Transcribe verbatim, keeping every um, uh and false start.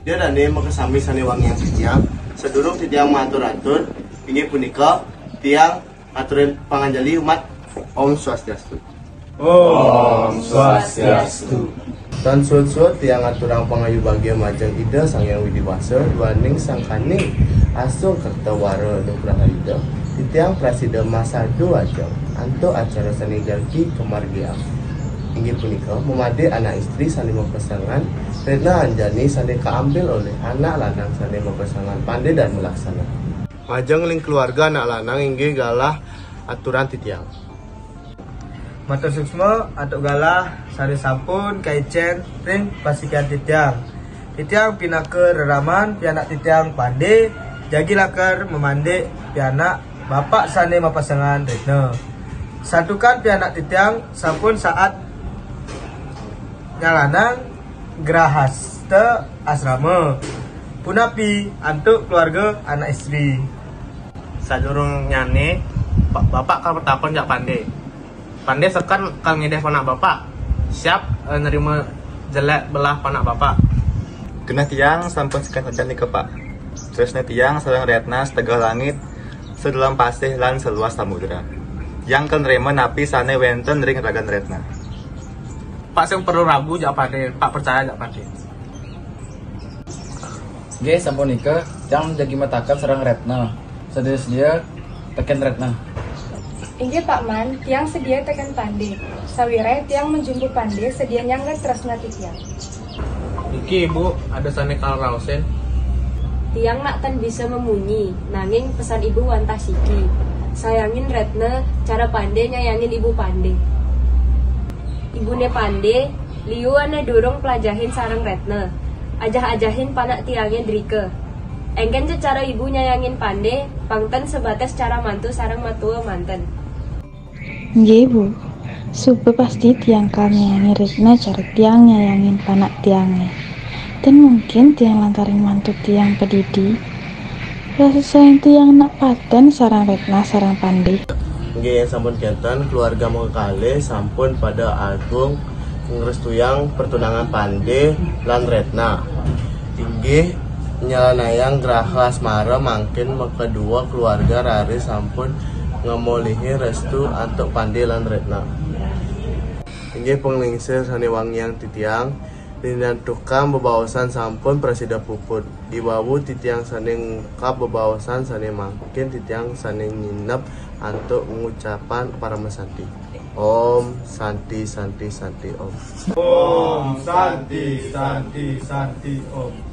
Ida dané makasami sané wangiang titiang, sadurung titiang maatur-atur, inggih punika tiang aturin panganjali umat. Om Swastiastu. Om Swastiastu. Tan suud-suud tiang aturang pangayu bagia majeng Ida Sang Hyang Widi Wasa duaning sangkaning asung kerta wara nugraha Ida, titiang prasida masadu ajeng antuk acara sané jagi kamargiang. Inggih punika mamadik anak istri sané mapasangan Retna Anjani sané kaambil olih anak lanang sané mapasangan Pandé Dharma Laksana. Majeng ring keluarga anak lanang inggih galah aturan titiang. Matur suksma antuk galah sané sampun kaicén ring pasikian titiang. Titiang pinaka reraman pianak titiang Pandé jagi lakar mamandik pianak bapak sané mapasangan Retna. Santukan pianak titiang sampun saat nyalanang grahasta asrama. Punapi antuk keluarga anak istri? Sadurungnyané, ba- bapak kal matakon jak Pandé. Pandé seken kal ngidih panak bapak. Siap eh, nerima jelék belah panak bapak. Genah tiang sampun seken sajan nika, Pak. Tresna tiang sareng Retna setegeh langit, sedalam pasih lan seluas samudra. Tiang kal nrima napi sané wénten ring ragan Retna. Pak sing perlu ragu jak Pandé, Pak percaya jak Pandé. Nggih, sapunika, tiang jagi mataken sareng Retna. Sedia-sedia tekén Retna. Inggih Pak Man, tiang sedia tekén Pandé. Sawiréh tiang majumpu Pandé sedia nyangga tresna titiang. Niki Ibu, ada sané kal raosin. Tiang nak ten bisa memunyi, nanging pesan Ibu wantah siki. Sayangin Retna, cara Pandé nyayangin Ibu Pandé. Ibuné Pandé, liu ané durung pelajahin sareng Retna. Ajah-ajahin panak tiangé drika. Éngkén ja cara Ibu nyayangin Pandé, pang ten sebates cara mantu sareng matua manten. Nggih, Bu. Suba pasti tiang kal nyayangin Retna cara tiang nyayangin panak tiangé. Ten mungkin tiang lantarin mantu tiang padidi. Rasa sayang tiang nak paten sareng Retna sareng Pandé. Nggih, yén sampun kénten, keluarga makakalih sampun pada agung ngrestuyang pertunangan Pandé lan Retna. Inggih nyalanayang graha asmara mangkin makadua keluarga raris sampun ngamolihing restu antuk Pandé lan Retna. Inggih panglingsir sané wangiang titiang, rinantukan bebaosan sampun prasida puput. Diwawu titiang sané ngungkap bebaosan sané mangkin titiang sané nyineb antuk ngucapan paramasanti. Om Santi Santi Santi Om. Om Santi Santi Santi Om.